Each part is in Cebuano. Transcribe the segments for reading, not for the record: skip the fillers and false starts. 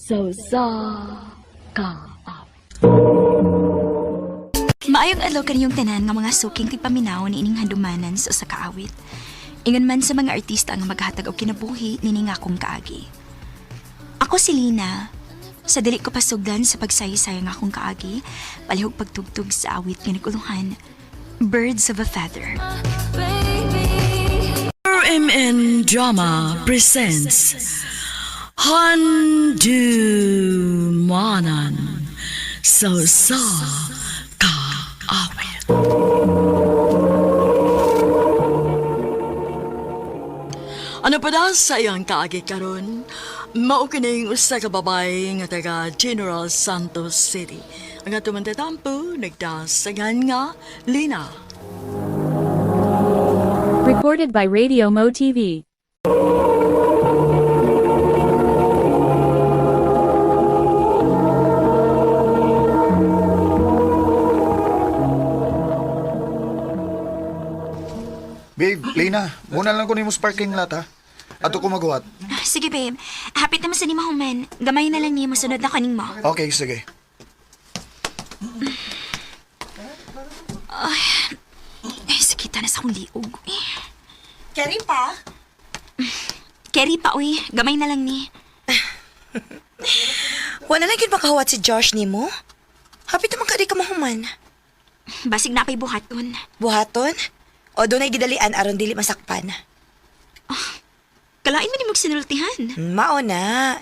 Sa usa ka awit. Maayong adlaw kaniyong tanan nga mga suking tigpaminaw niining handumanan sa usa ka awit. Ingon man sa mga artista nga maghatag og kinabuhi niini nga akong kaagi. Ako si Lina. Sa dili ko pasugdan sa pagsaysay nga akong kaagi, palihog pagtugtog sa awit nga naguluhan, Birds of a Feather. RMN Drama presents Handu Manan So Sa Kaawit. Ano pa daw sa iyang kaagi karon? Mao kining usa ka babae nga taga General Santos City. Ang ato man tatampo, nagdasagan nga Lina. Recorded by Radio Mo TV. Babe, Lina, muna lang ko nimo sa parking lot ha. Ato ko maghuwat. Ah, sige babe, hapit naman sa nima human. Gamay na lang nimo sunod na kaning mo. Okay, sige. Ay, sakita na sa akong liog. Eh. Kerry pa? Kerry pa, uy. Gamay na lang ni. Wala lang yun makahuwat si Josh nimo. Hapit naman ka di ka mahuman. Basig na pa'y buhaton. Buhaton? O doon ay gidalian aron dili masakpan. Kalain mo ni mong sinultihan. Mao na.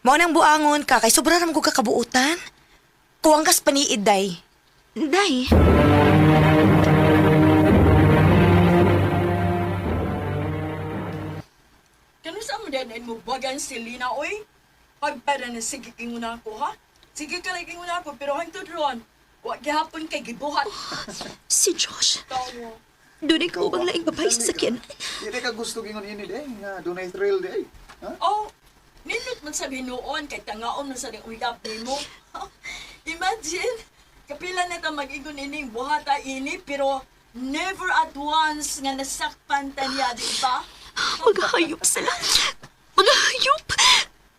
Mao nang buangon ka kay sobra ra man ko kakabuutan. Kuwang kas paniid day. Day. Kano sa mo din mo bagan si Lina, oy? Pagpara na sige kingon ako, ha? Sige ka lang kingon ako, pero hangtod ron, wa gihapon kay gibuhat. Si Josh. Tawo. Doon ikaw bang laing babae sa sakyan? Hindi ka gusto gingon ini day, nga dunay thrill day. Ha? Oh, nindot man sa binuon kay tangaon man sa ning uyab nimo. Imagine, kapila na ta mag-ingon ining buhata ini pero never at once nga nasakpan ta niya, di ba? Maghayop sila. Maghayop!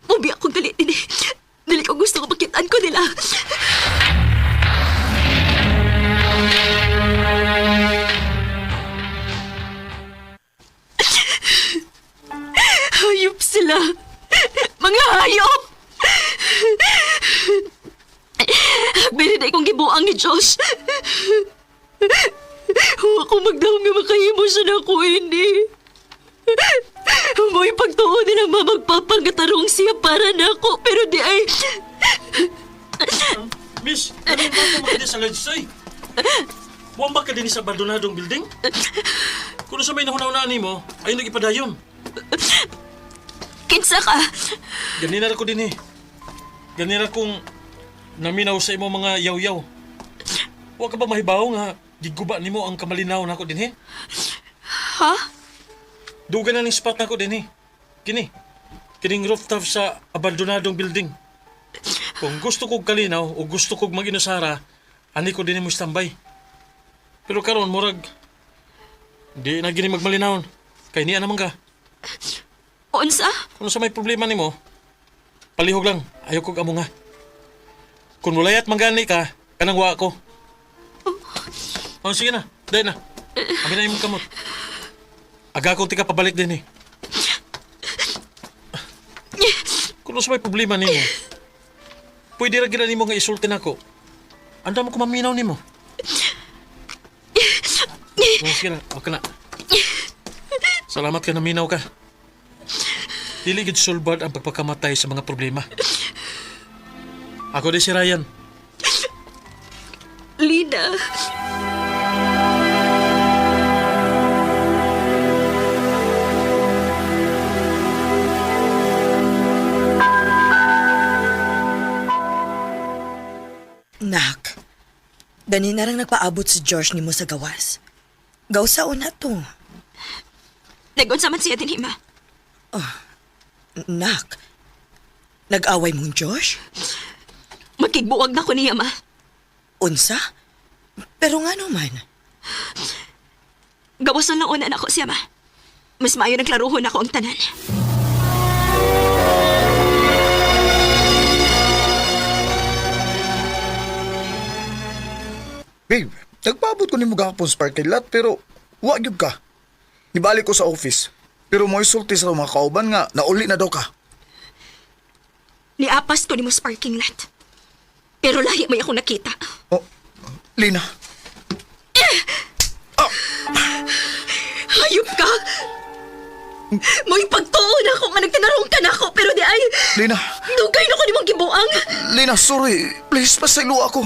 Ubi akong dali din eh. Dili ko gusto ko makitaan ko nila. Hayop sila. Mga hayop! Bilin na ikong gibuang ni Josh. Huwag akong magdahong nga makahimo siya na ako, hindi. Mo'y pagtuo nila mamagpapangatarong siya para nako, pero di ay... Miss, ano ba ito sa ledge, oy? Buwan ba ka din sa abandonadong building? Kung sa may nahuna-unaan mo, ay nagipadayon. Kinsa ka? Ganina ra ko din eh. Ganina kong naminaw sa imo mga yaw-yaw. Huwag ka ba mahibaw nga giguba nimo ang kamalinaw nako din eh? Ha? Duga na ning spot nako din eh. Kini, kining rooftop sa abandonadong building. Kung gusto kog kalinaw o gusto kog mag-inusara, ani ko din mo standby. Pero karon murag di na gini magmalinawon. Kay niya naman ka. Unsa? Kung sa may problema nimo, palihog lang. Ayaw kog amo nga. Kung mulayat manggani ka, kanang wa ko. Oh, sige na. Dahil na. Abi na imong kamot. Aga kong tika pabalik din eh. Kung sa may problema nimo, pwede ra gina nimo nga isulti nako. Anda mo ko maminaw nimo. Oh, sige na. Okay na. Salamat ka naminaw ka. Dili gid sulbad ang pagpakamatay sa mga problema. Ako di si Ryan. Lina. Nak. Dani na rang nagpaabot si Josh nimo sa gawas. Gawsa una to. Nagunsa man siya din, ma. Nak. Nag-away mong Josh? Makigbuwag na ko niya, ma. Unsa? Pero nga naman. Gawason lang una na ako siya, ma. Mas maayo nagklaruhon ako ang tanan. Babe, nagpaabot ko nimo gahapon sa parking lot pero wa gyud ka. Nibalik ko sa office. Pero mo isulti sa mga kauban nga nauli na daw ka. Niapas ko nimo sa parking lot. Pero lahi may ako nakita. Oh, Lina. Hayop ka! May pagtuon ako nga nagtinarong ka na ako pero di ay Lina, dugay na ko nimong gibuang. Lina, sorry. Please, pasaylo ako.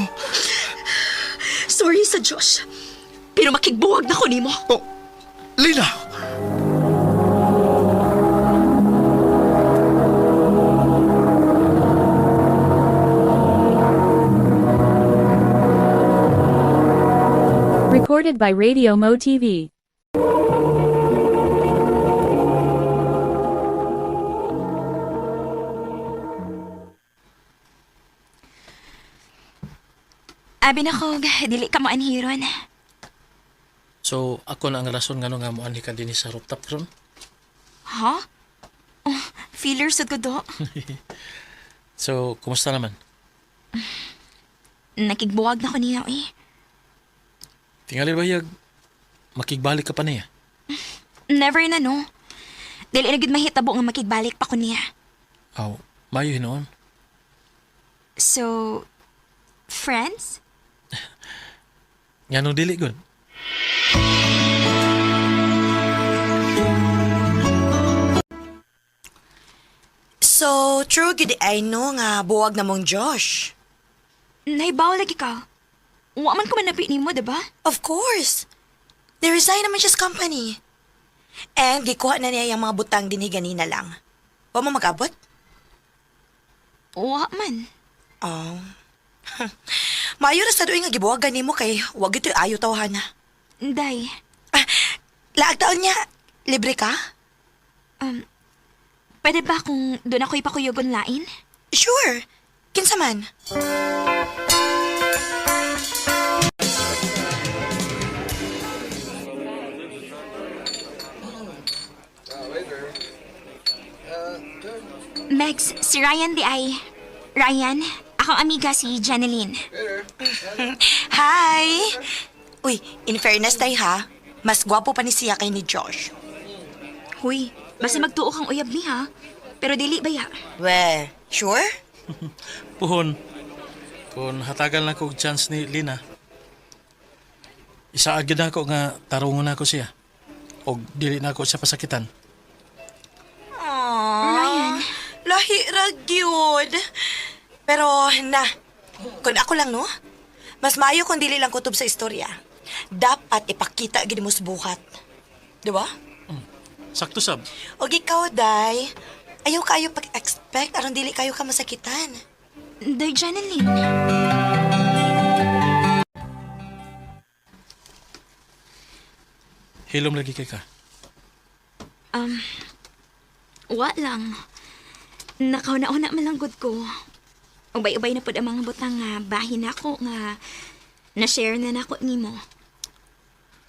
Sorry sa Josh. Pero makigbuwag na ko nimo. Oh, Lina! Recorded by Radio Mo TV. Abi na ko, dili ka mo anhiron. So, ako na ang rason ngano nga moanhi ka dinhi sa rooftop ron. Ha? Oh, feeler sa ko do. So, kumusta naman? Nakigbuwag na ko niya eh. Tingali ba yag makigbalik ka pa niya? Never na no. Dili na gid mahitabo nga makigbalik pa ko niya. Aw, mayo hinuon. So, friends? Nganong dili gud? So, true gid ay no nga buwag na mong Josh. Nahibaw lagi ka. Wa man ko manapi nimo, diba? Of course. Ni-resign naman siya sa company. And gikuha na niya yung mga butang dinhi ganina lang. Wa mo mag-abot? Wa man. Oh. Maayo ra sa doy nga gibuwagan nimo kay wag ito'y ayo tawhana. Day, Ah, laag taon niya, libre ka? pwede ba kung doon ako ipakuyogon lain? Sure. Kinsa man? Megs, si Ryan di ay. Ryan, akong amiga si Janeline. Hi! Uy, in fairness tay ha, mas gwapo pa ni siya kay ni Josh. Huy, basta magtuo kang uyab ni ha. Pero dili ba ya? We, sure? Puhon, kung hatagal na kog chance ni Lina, isaag gyud nako nga tarungon nako siya. Og dili nako siya pasakitan. Aww, Ryan. Lahi ra gyud. Pero na, kung ako lang no, mas maayo kung dili lang kutob sa istorya. Dapat ipakita gid mo sa buhat. Di ba? Sakto sab. Og ikaw, Day, ayaw kayo pag-expect aron dili kayo ka masakitan. Day, Janeline. Hilom lagi kay ka. Wa lang. Nakauna-una man lang gud ko. Ubay-ubay na pud ang mga butang nga bahin nako nga na-share na nako nimo.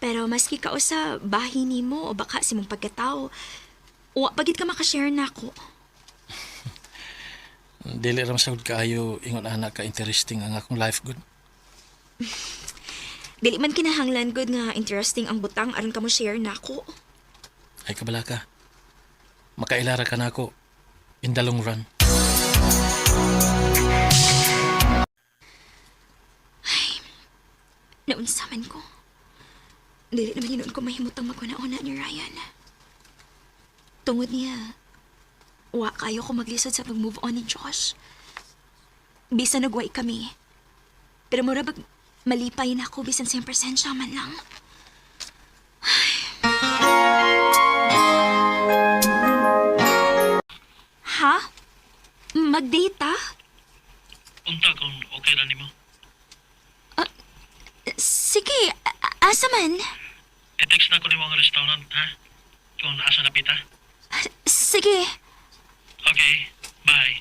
Pero maski kausa bahin nimo o baka sa imong pagkatao, wa pagid ka makashare nako. Dili ra masagod kaayo ingon ana ka interesting ang akong life good. Dili man kinahanglan gud nga interesting ang butang aron ka mo share nako. Ay kabala ka. Makailara ka nako in the long run. Naunsa man ko. Dili naman hinuon ko mahimutang maguna-una ni Ryan. Tungod niya, wa kayo ko maglisod sa pag-move on ni Josh. Bisan nagway kami. Pero mura bag malipay na ako bisan sa iyang presensya man lang. Ay. Ha? Mag-date ah? Unta kung okay ra nimo. Sige, asa man? I-text na ko nimo ang restaurant ha. Kung asa na pita. Sige. Okay. Bye.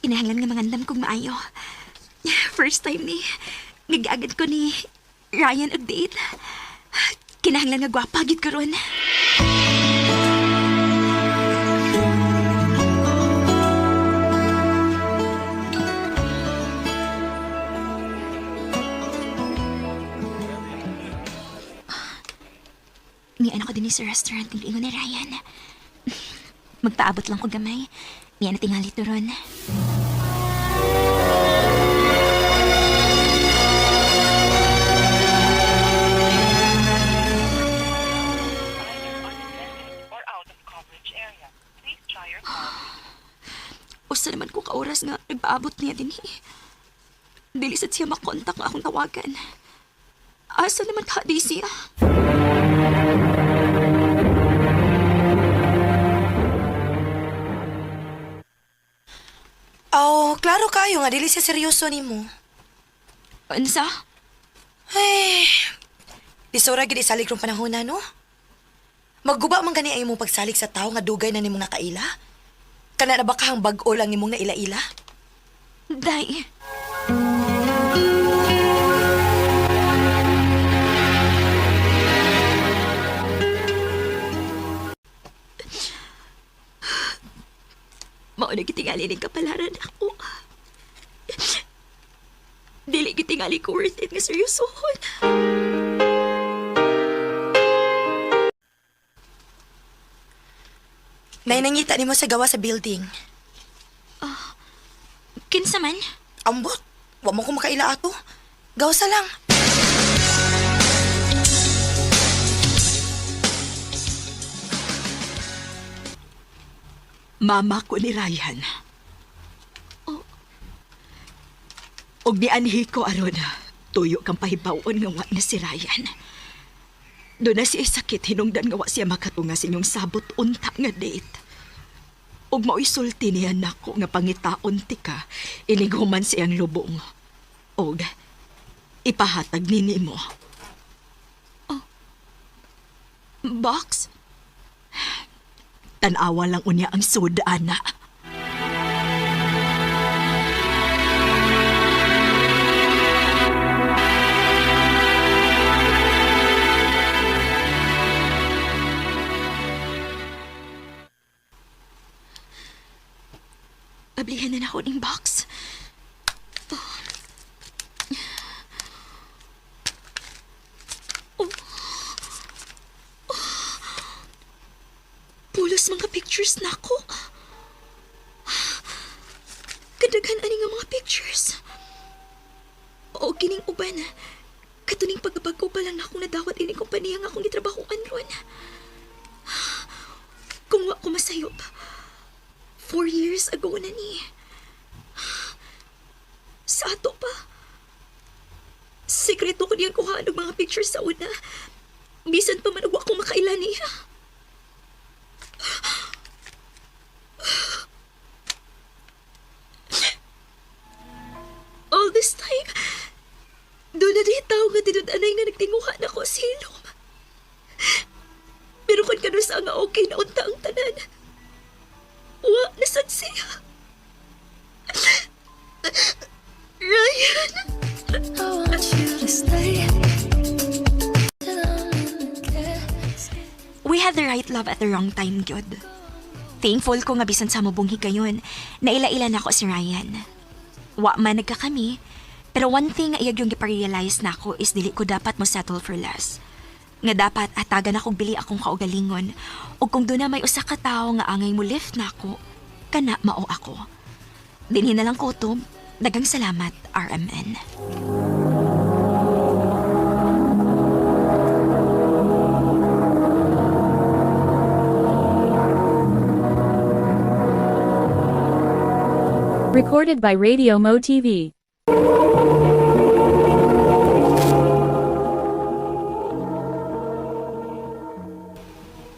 Kinahanglan nga mangandam kong maayo. First time ni nag-agad ko ni Ryan og date. Kinahanglan nga gwapa gid ko ron. Niyan ako din sa restaurant ng ingon ni Ryan. Magpaabot lang ko gamay. Niyan na tingali to ron. Usa naman ko ka oras nga nagpaabot niya din eh. Dili sad siya makontak nga akong tawagan. Asa naman ka di siya? Oh, klaro kayo nga dili siya seryoso nimo. Unsa? Ay, lisura gid isalig rong panahon na, no? Magguba man gani ang imong pagsalig sa tao nga dugay na nimong nakaila. Kana na ba kahang bag-o lang nimong naila-ila? Day. Mao na gitingali ning kapalaran ako. Dili gitingali ko worth it nga seryosohon. Nay nangita nimo sa gawa sa building. Kinsa man? Ambot, wa mo ko makaila ato. Gawa sa lang. Mama ko ni Ryan. Oh. Og nianhi ko aron, tuyo kang pahibaw-on nga wa na si Ryan. Doon na siya sakit hinungdan nga wa siya makatunga sa inyong sabot unta nga date. Og mao'y sulti niya nako nga pangitaon ti ka, inighuman siyang lubong. Og ipahatag ni nimo. Oh. Box? Tanawa lang unya ang sud, ana. Ablihan na nako ning box. Oh. Oh. Oh. Pulos mga pictures nako. Kadaghan ani nga mga pictures. O kining uban. Katuning pagbabago pa lang akong nadawat ini kompanya nga akong gitrabahoan ron. Kung wa ko masayop, 4 years ago na ni. Sa ato pa. Sekreto ko niyang kuhaan og mga pictures sa una. Bisan pa man og wa ko makaila niya. All this time, doon na di tao nga tinud-anay nga nagtinguha na ko sa hilom. Pero kung kanusa nga okay na unta ang tanan, wa na sad siya. Ryan! We had the right love at the wrong time, gyud. Thankful ko nga bisan sa mubong higayon, naila-ila na ako si Ryan. Wa man nagkakami, pero one thing nga iyag yung giparealize na ako is dili ko dapat mo settle for less. Nga dapat atagan akong bili akong kaugalingon ug kung doon na may usa ka tawo nga angay mo lift na ako, kana mao ako. Dinhi na lang ko to. Dagang salamat, RMN. Recorded by Radio Mo TV.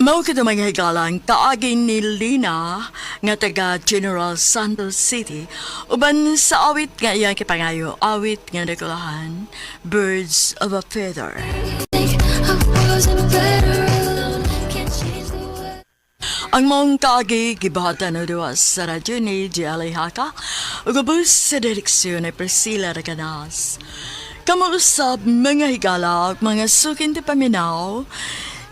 Mao kito mga higalang kaagi ni Lina nga taga General Santos City uban sa awit nga iyang kipangayo, awit nga nagulahan, Birds of a Feather. Ang maong kaagi gibahatan na duwa sa radyo ni Jelly Haka ug ubos sa direksyon ni Priscilla Recanas. Kamuusap mga higala ug mga sukin ti paminaw,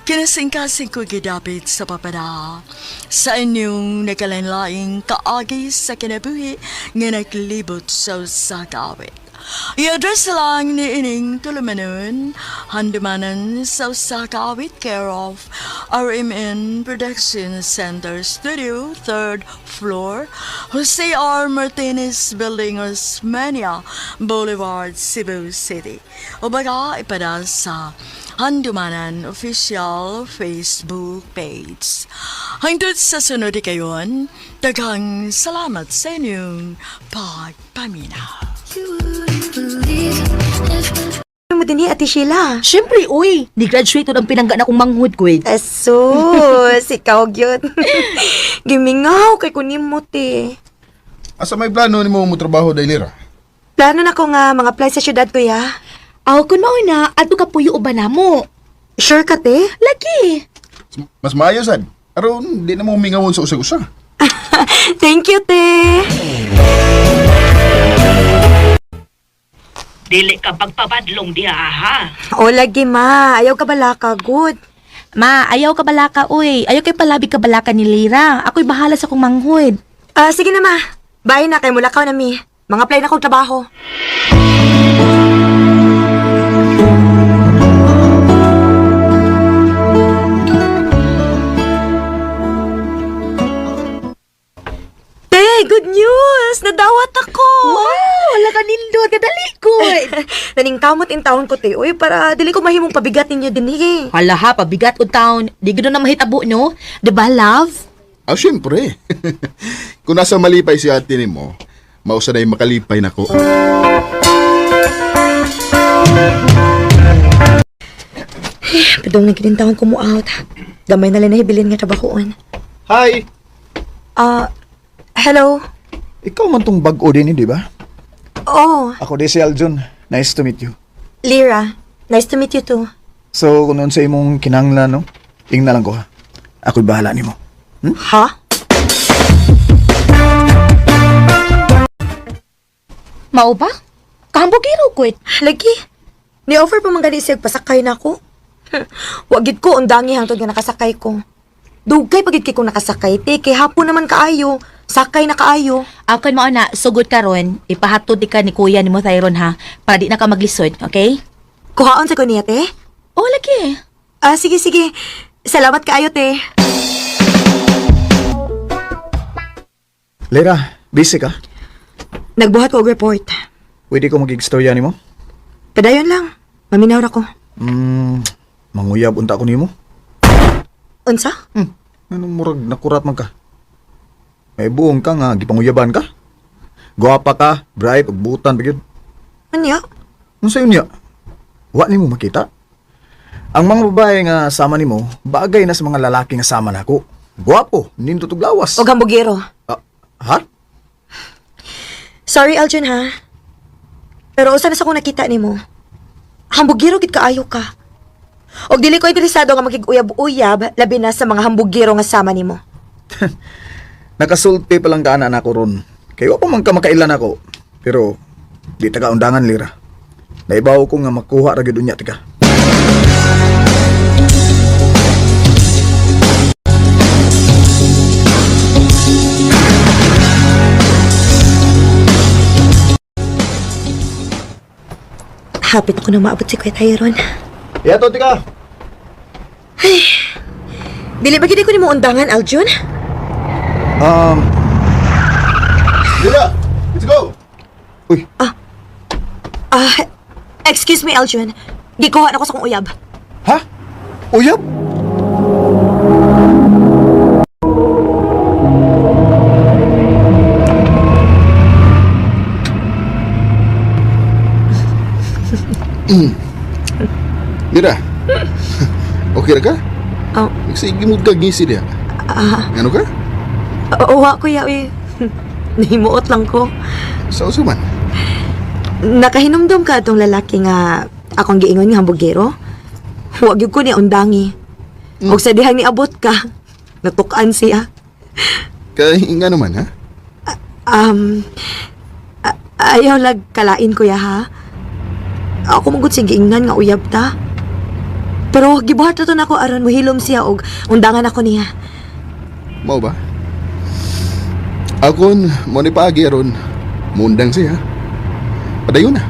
kinasingkasing ko gidapit sa papada sa inyong nagkalainlaing kaagi sa kinabuhi nga naglibot sa usa ka awit. I-address lang ni ining tulumanon, handumanan sa usa ka awit, care of RMN Production Center Studio, 3rd floor, Jose R. Martinez Building, Osmania Boulevard, Cebu City. O baga ipada sa Handumanan Official Facebook page. Hangtod sa sunod kayon, daghang salamat sa inyong pagpaminaw. Mo din Ate Sheila. Siyempre, uy. Ni-graduate ang pinangga na kong manghud ko eh. Asus, ikaw gyud. Gimingaw kay kunin mo te. Asa may plano nimo mo trabaho dahil Lira? Plano na ko nga mga apply sa syudad kuya. Aw, kun mao na, adto ka puyo uban namo. Sure ka te? Lagi. Mas maayo sad. Aron di na mo mingawon sa usag-usa. Thank you te. Dili ka pagpabadlong diha ha. O lagi ma, ayaw ka balaka good. Ma, ayaw ka balaka, uy. Ayaw kay palabi ka balaka ni Lira. Ako'y bahala sa kong manghud. Ah, sige na ma. Bye na kay mulakaw na mi. Mga apply na kong trabaho. Te, good news! Nadawat ako! Wow, wala ka nindot. Kadali ko. Naningkamot in taon ko, te. Uy, para dili ko mahimong pabigat ninyo din eh. Hala ha, pabigat o taon. Di gano'n na mahitabo, no? Diba, love? Ah, syempre. Kung nasa malipay si ate nimo, mausa na yung makalipay nako. Padong na gid taon ko mo out. Gamay na lang nahibilin nga trabahoon. Hi! Ah, hello. Ikaw man tong bag-o din eh, di ba? Oh, Ako di si Aljun. Nice to meet you. Lira. Nice to meet you too. So, kung sa imong kinanglan, no? Ingna lang ko ha. Ako'y bahala nimo. Ha? Mao ba? Kahambugiro ko eh. Lagi. Ni-offer pa man gani siya pasakay na ako. Wa gid ko undangi hangtod nga nakasakay ko. Dugay pa gid kay kong nakasakay te kay hapon naman kaayo. Sakay na kaayo. Ako mao na, sugod karon, ipahatod di ka ni kuya ni mo Thyron ha, para di na ka maglisod, okay? Kuhaon sa ko niya te. Oh, lagi. Ah, sige sige. Salamat kaayo te. Lera, busy ka? Nagbuhat ko og report. Pwede ko mag-istorya nimo? Padayon lang. Maminaw ra ko. Manguyab unta ko nimo. Unsa? Anong murag nakurat man ka? May buong ka nga gipanguyaban ka. Guwapa ka, bright ug butan pa gyud. Unya? Unsa yun niya? Wa nimo makita? Ang mga babae nga sama nimo, bagay na sa mga lalaki nga sama nako. Guwapo, nindot og lawas. Og hambugero. Ah, ha? Sorry Aljun ha. Pero usa na sa kong nakita nimo. Hambugero gid kaayo ka. Og dili ko interesado nga makig-uyab-uyab labi na sa mga hambugero nga sama nimo. Nakasulti pa lang ka ana nako ron. Kay wa pa man ka makailan ako. Pero di ta ka undangan lira. Naibaw ko nga makuha ra gyud unya tika. Hapit ako na maabot si Kuya Tyron. Yato tika. Dili ba gid ko nimo undangan, Aljun? Lira, let's go. Uy, Ah, excuse me, Aljun. Gikuha na ko sa kong uyab. ha? Uyab? Lira. Okay ra ka? Oh. Sige mo ka ngisi diha. Ano ka? Oo, wa, kuya, uy. Nahimuot lang ko. Sa usa man. Nakahinumdum ka atong lalaki nga akong giingon nga hambugero? Wa gyud ko ni undangi. Og sa dihang niabot ka, natukan siya. Kay nga naman ha? Um, ayaw lag kalain kuya ha. Ako mong sige giingnan nga uyab ta. Pero gibuhat na to nako aron mohilom siya og undangan ako niya. Mao ba? Akon mo ni paagi aron mundang siya. Padayon na.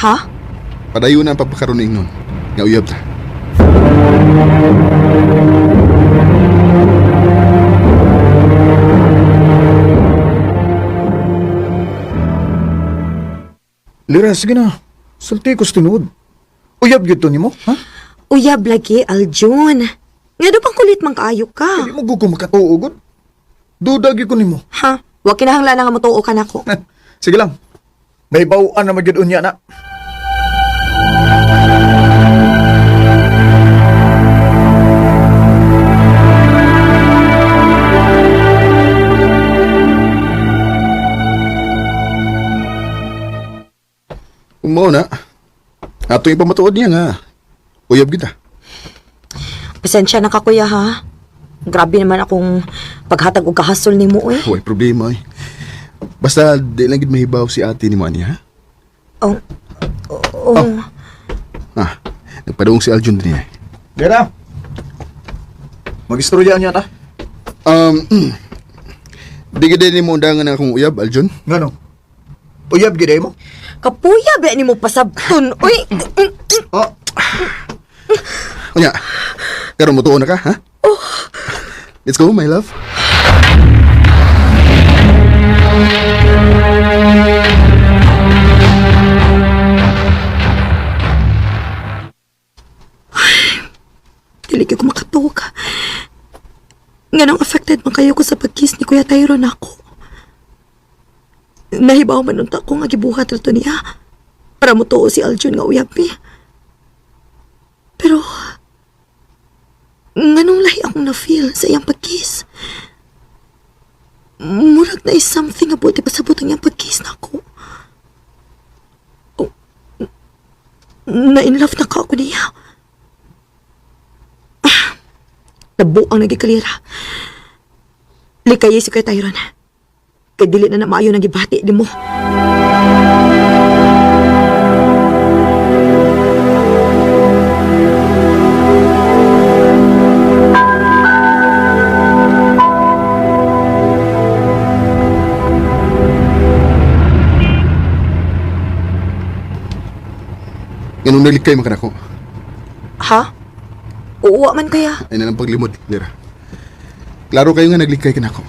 Ha? Padayon na ang pagpakaroon nun. Nga uyab ta. Lira, sige na. Sulti ko sa tinuod. Uyab gyud to nimo, ha? Uyab lagi, Aljun. Nga do pang kulit man kaayo ka. Di mo gud ko makatuo gud. Duda gyud ko nimo. Ha? Wa kinahanglan na nga motuo ka nako. Sige lang. May bawaan na magyud unya na. Kung mao na, atong ipamatuod niya nga. Uyab kita. Pasensya na ka, kuya, ha? Grabe naman akong paghatag og kahasol nimo, eh. Huwag problema eh. Basta di lang gid mahibaw si ate ni mo ani ha. Oh. Oh. Ah, nagpaduong si Aljun din eh. Lira. Magistorya niya ta. Di gid ni mo undangan ang akong uyab, Aljun. Ngano? Uyab gyud mo? Kapuya ba nimo pasabton? Uy. Oh, Unya, karon mo tuon na ka, ha? Oh. Let's go, my love. Dili ko makatuo ka. Nganong affected man kayo ko sa pag-kiss ni Kuya Tyron ako. Nahibaw man unta ko nga gibuhat ra to niya para motuo si Aljun nga uyab mi. Pero nganong lahi akong na-feel sa iyang pag-kiss. Murag na is something about ipasabot ang iyang pag-kiss na ako. Oh, na in love na ka ako niya. Nabuang nagikalira. Likay si Kuya Tyron. Kay dili na na maayo nang gibati di mo. Nganong nalikay man kanako. Ha? Uuwa man kaya. Ay na lang paglimod, Lira. Klaro kayo nga naglikay kanako.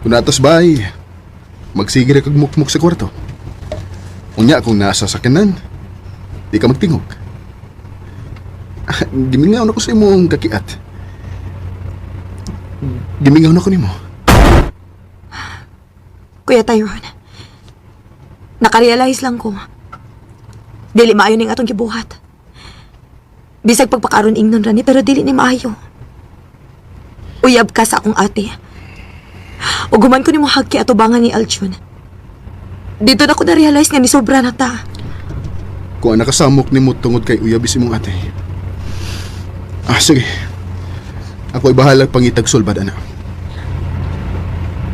Kung natos ba ay magsige ra kag mukmuk sa kwarto. Unya kung nasa sakyanan, di ka magtingog. Ah, gimingaw na ko sa imong kakiat. Gimingaw na ko nimo. Kuya Tyron. Nakarealize lang ko. Dili maayo ning atong gibuhat. Bisag pagpakaron ingnon ra ni pero dili ni maayo. Uyab ka sa akong ate. Ug human ko nimo hagki atubangan ni Aljun. Dito na ko na-realize nga ni sobra na ta. Kung ang nakasamok nimo tungod kay uyab is imong ate. Ah, sige. Ako ay bahala pangitag sulbad, ana.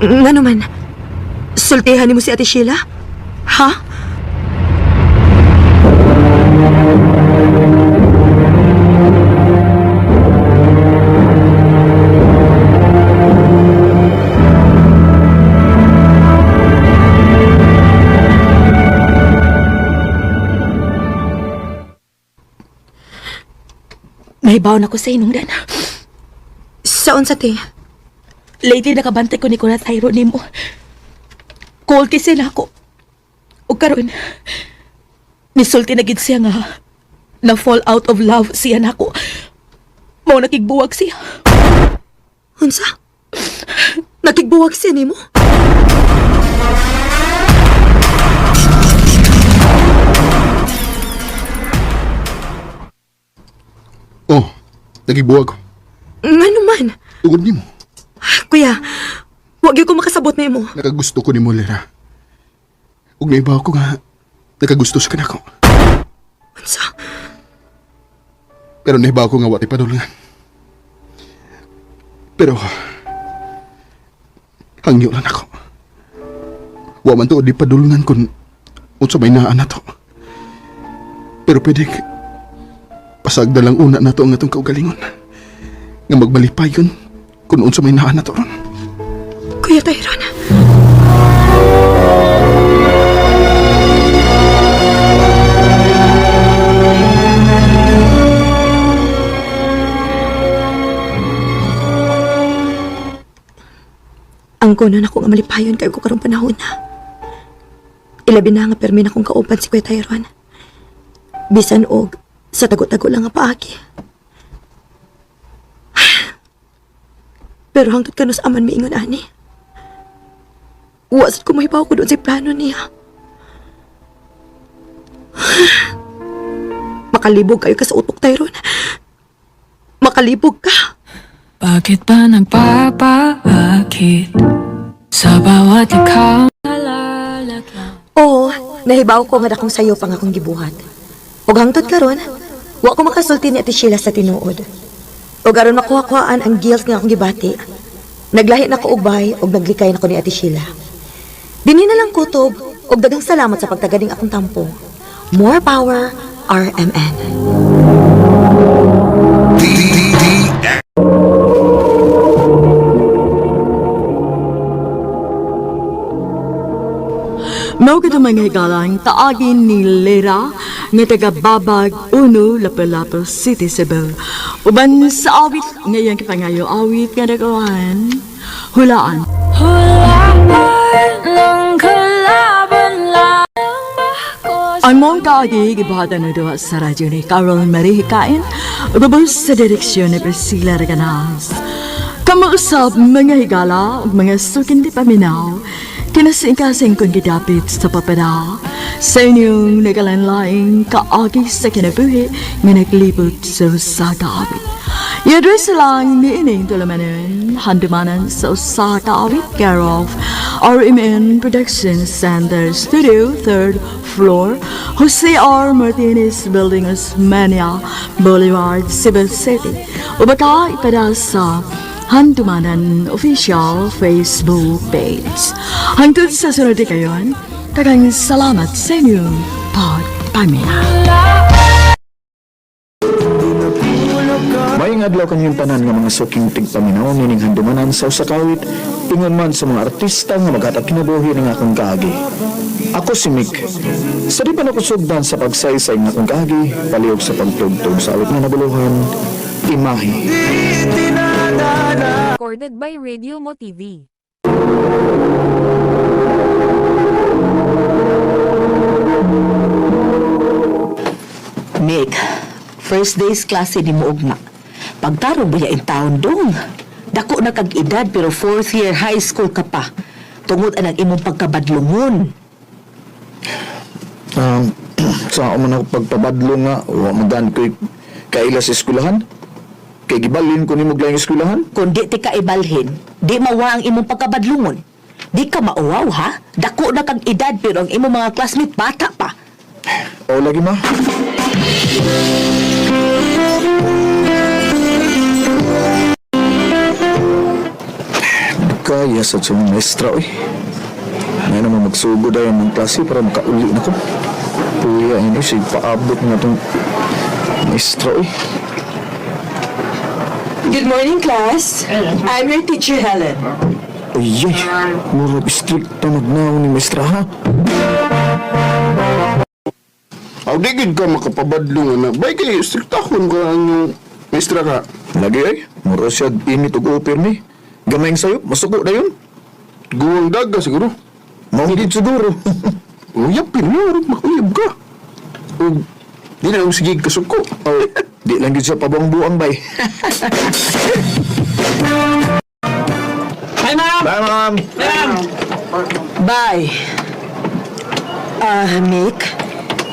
Ngano man? Sultihan nimo si Ate Sheila? Ha? Nahibaw na ko sa inong dan. Sa unsa te? Lately nakabantay ko ni Kuya Tyron nimo. Cold kasi na ako. O karon, nisulti na gid siya nga na fall out of love siya nako. Mao nakigbuwag siya. Unsa? Nakigbuwag siya nimo? Oh, nagibuwag ko. Ngano man? Tungod nimo. Kuya, wag gyud ko makasabot nimo. Nakagusto ko nimo, Lera. Ug naibaw ko nga nakagusto sa kanako. Unsa? Pero naibaw ko nga wa tay padulngan. Pero hangyo lang ako. Wa man tuod di padulngan kun unsa may naa nato. Pero pwede pasagda lang una nato ang atong kaugalingon. Nga magmalipay yun kung unsa may naa nato ron. Kuya Tyron. Angkonon ako nga malipayon kayo ko karong panahon na. Ilabi na nga permi na kong kauban si Kuya Tyron. Bisan og sa tago-tago lang nga paagi. Pero hangtod kanus aman miingon ani. Wasad ko mahibaw ko doon sa plano niya. Makalibog kayo ka sa utok, Tyron. Makalibog ka. Bakit ba nagpapaakit sa bawat ikaw nalalagyan? Oo, nahibaw ko nga dakong sayo pang akong gibuhat. Ug hangtod karon, wa ko makasulti ni Ate Sheila sa tinuod. Ug aron makuha-kuhaan ang guilt nga akong gibati, naglahi na ko og bahay ug naglikay na ko ni Ate Sheila. Dinhi na lang kutob ug daghang salamat sa pagtaganing akong tampo. More power, RMN. Mao gid ang mga higalang kaagi ni Lera nga taga Babag Uno, Lapu-Lapu City, Cebu. Uban sa awit ngayang kipangayo awit nga nagawan. Hulaan. Hulaan ng kalaban lang ako. Ang mong kaagi gibuhatan ng duha sa radyo ni Carol Marie Hikain ug ubos sa direksyon ni Priscilla Reganas. Kamausap mga higala ug mga sukin di paminaw, kinasingkasing kong gidapit sa papada sa inyong nagalanlaing kaagi sa kinabuhi nga naglibot sa usa ka awit. I-address lang ni ining tulamanan, handumanan sa usa ka awit, care of RMN Production Center Studio, 3rd floor, Jose R. Martinez Building, Osmania Boulevard, Cebu City. O baka ipada sa Handumanan Official Facebook page. Hangtod sa sunod di kayon, tagang salamat sa inyong pagpamina. Maayong adlaw kanyang tanan nga mga suking tigpaminaw nining handumanan sa usa ka awit ingon man sa mga artista nga maghatag kinabuhi ning akong kaagi. Ako si Mick. Sa di pa nakusugdan sa pagsaysay ng akong kaagi, palihog sa pagtugtog sa awit nga nabuluhan, Imahe. Recorded by Radio Mo TV. Mick, first day's klase ni mo ugma. Pagtarong ba in taon dong? Dako na kag edad pero fourth year high school ka pa. Tungod anang imong pagkabadlungon. Sa ako man ako pagpabadlo nga, wa man ko'y kaila sa eskwelahan. Kay gibalin ko nimo laing eskwelahan. Kung di ti ka ibalhin, di mawa ang imong pagkabadlungon. Di ka mauwaw ha? Dako na kag edad pero ang imong mga classmate bata pa. O lagi ma. Kaya sa tiyong maestra, oy. Ngayon naman magsugod ay ang klase para makauli na ko. Puya, ini siya paabot nga itong maestra, oy. Good morning, class. I'm your teacher, Helen. Ay, ay, murag strict na magnaw ni maestra, ha? Aw, di gid ka makapabadlong ana. Bay kay striktahon ka ang inyong maestra ka. Lagi ay, murag siya init og upir ni. Gamay ang sayop, masuko na yun. Guwang daga siguro. Maugid siguro. Uyapin mo, murag makuyab ka. Ug di na lang sige kasuko. Oh, di lang gid siya pabuang-buang bay. Hi, ma'am! Bye, ma'am. Bye. Ah, Mick,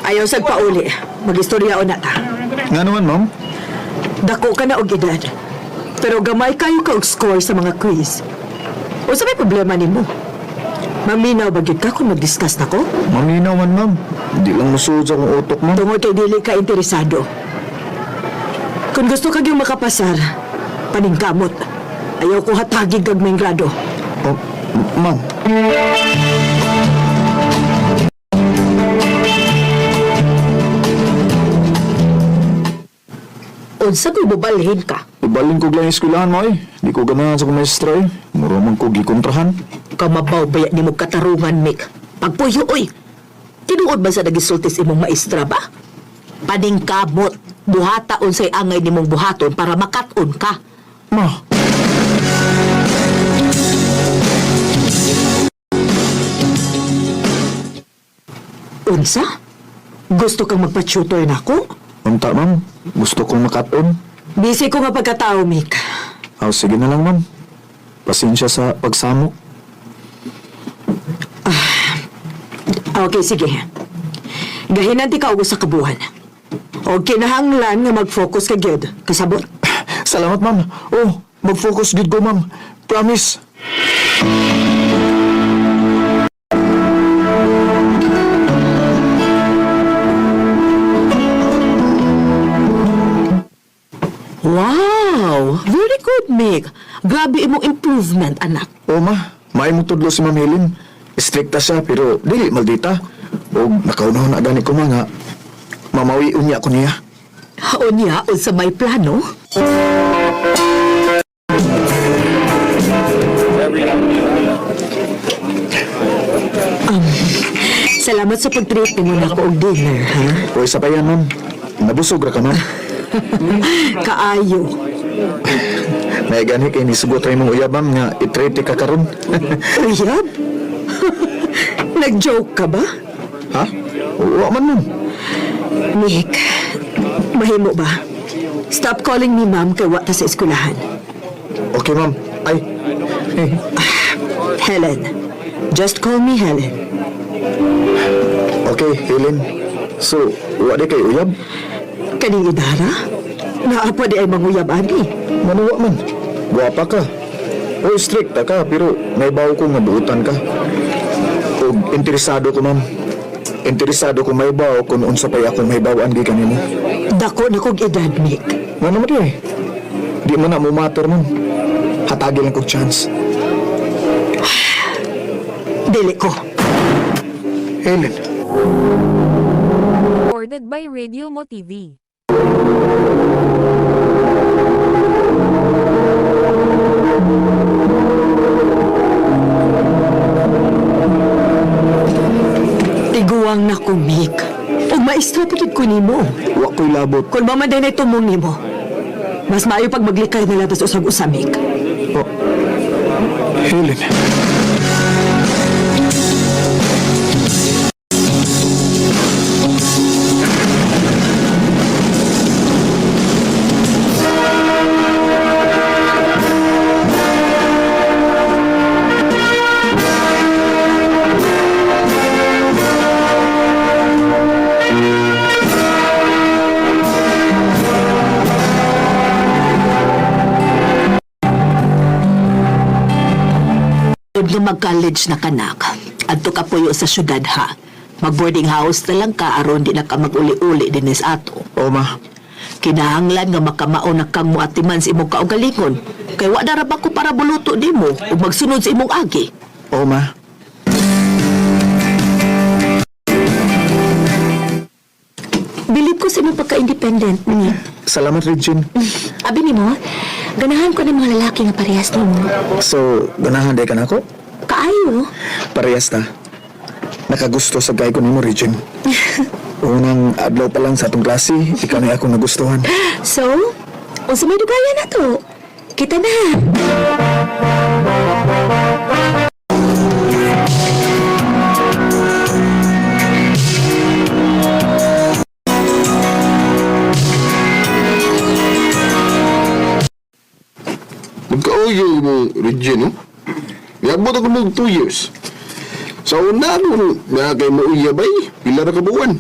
ayaw sa pauli. Magistorya o na ta. Nga naman, ma'am. Dako ka na og edad. Pero gamay kayo ka og score sa mga quiz. Unsa may problema nimo? Maminaw ba gyud ka kung mag-discuss nako? Maminaw man, ma'am. Di lang musuod sa akong utok, ma'am. Tungod kay dili ka interesado. Kung gusto kag yung makapasar, paningkamot. Ayaw ko hatagig kag may grado. Oh, ma'am. Unsa ko'y bubalhin ka? Ibalin ko lang yung eskwelahan mo eh. Di ko ganahan sa kong maestra eh. Mura man ko gikontrahan. Kamabaw ba ni mo katarungan, Mick? Pagpuyo, oy! Tinuod ba sa nagisultis imong maestra ba? Paningkamot, buhata unsay angay nimong buhaton para makat-on ka. Ma. Unsa? Gusto kang magpa-tutor nako? Unta, ma'am. Gusto kong makaton. Busy ko nga pagkatao, Mick. Ah, sige na lang, ma'am. Pasensya sa pagsamok. Okay, sige. Gahinan ti ka og usa ka buwan. O kinahanglan nga mag-focus ka gyud. Kasabot? Salamat, ma'am. Oh, mag-focus gid ko, ma'am. Promise. Wow! Very good, Mick. Grabe imong improvement, anak. Oh, ma. May mo tudlo si Ma'am Helen. Strikta siya, pero dili maldita. O nakaunahon na gani ko, ma, nga. Mamawi unya ko niya. Unya, unsa may plano? Salamat sa pag-treat nimo nako og dinner, ha? O, isa pa yan, ma'am. Nabusog ra ka, ma'am. Kaayo. May gani kay nisugot ra imong uyab, ma'am, nga i-treat ka karon. Uyab? Nag-joke ka ba? Ha? Wa man, ma'am. Nick, mahimo ba? Stop calling me ma'am kay wa ta sa eskwelahan. Okay, ma'am. Ay. Helen. Just call me Helen. Okay, Helen. So, wa di kay uyab? Kaning idara? Naa pa di ay manguyab ani. Manuwa man. Guwapa ka. O strikta ka, pero may bawo ko nga buutan ka. O interesado ko, ma'am. Interesado ko may bawo kung unsa pa'y akong may bawaan gikan nimo. Dako na kog edad, Mick. Nga naman di eh. Di man na mo matter, ma'am. Hatagi lang kog chance. Dili ko. Helen. Recorded by Radio Mo TV. Tiguang na ko, Mick. Ug maestro pa gid ko nimo. Wa ko'y labot. Kung mamanday na tumong nimo, mas maayo pag maglikay na latas usag-usa, Mick. Oh. Helen. Ug nga mag-college na kanak, adto ka puyo sa syudad ha. Mag-boarding house na lang ka aron di na ka mag-uli-uli dinis ato. O, ma. Kinahanglan nga makamao na kang muatiman sa imong kaugalingon. Kay wa na ra ba ko para buluto nimo ug magsunod sa imong agi. O, ma. Bilib ko sa imong pagka-independent ni. Salamat, Regine. Abi nimo, ganahan ko ng mga lalaki nga parehas nimo. So, ganahan day ka na ako? Kaayo. Parehas na. Nakagusto sa gay ko nimo, Regine. Unang adlaw pa lang sa atong klase, ikaw na akong nagustuhan. So, unsa may dugaya na to? Kita na. Nagkaoyo mo, Regine, no? Niabot ako mo 2 years. Sa una, nung na kay mo uyabay, pila na kabuwan.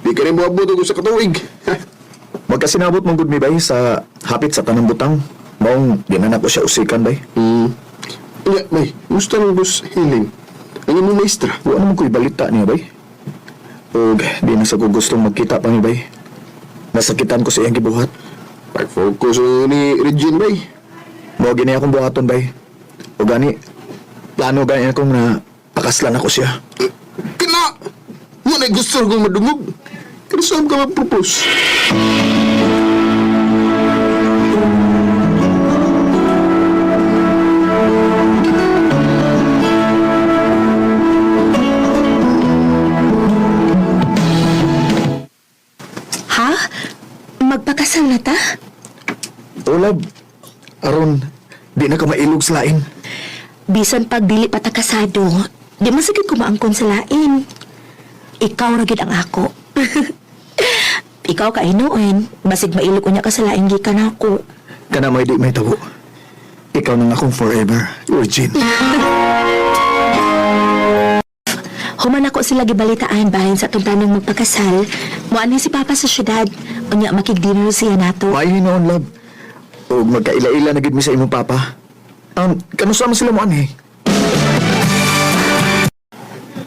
Di ka rin mo abot ako sa katuig. Ha? Magkasinabot mong good mi bay sa hapit sa tanang butang. Maong di na nako siya usikan bay. Unya, bay, musta nang boss Helen? Ang imong maestra. Wa naman ko'y balita niya bay. Og di na sa ko gustong magkita pa mi bay. Nasakitan ko sa iyang gibuhat. Pag-focus ni Regine, bay. Mao gini akong buhaton bay. O gani, plano gani akong na pakaslan ako siya. Kina! Wala gusto kong madungog. Kaya saan ka mag-propose? Ha? Magpakasal na ta? Olab, aron di na ka mailog sa lain. Bisan pag dili pa ta kasado, di man sagid ko maangkon sa lain. Ikaw ra gid ang ako. Ikaw ka hinuon, basig mailog unya ka sa laing gikan ako. Kana may di may tabo. Ikaw nang akong forever, Regine. Human ako sila gibalitaan bahin sa atong planong magpakasal. Muani si Papa sa syudad. Unya makig-dinner siya nato. Maayo noon, love. O magkaila-ila na gid mi sa imong papa. Kanusa man sila mo anhi?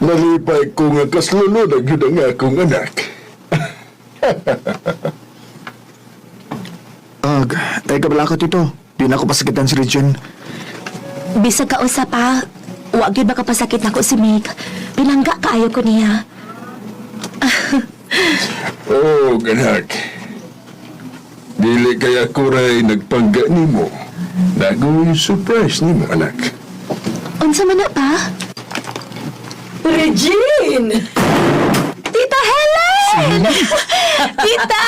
Nalipay ko nga kaslulo na gyud ang akong anak. Ag, ay kabala ka, tito. Di na ako pasakitan si Regine. Bisag ka usa pa, wa gyud makapasakit nako si Mick. Pinangga kaayo ko niya. Oh, anak. Dili kaya ko ray nagpangga nimo. Nagoy surprise nimo, anak. Unsa man na pa? Regine! Tita Helen! Tita!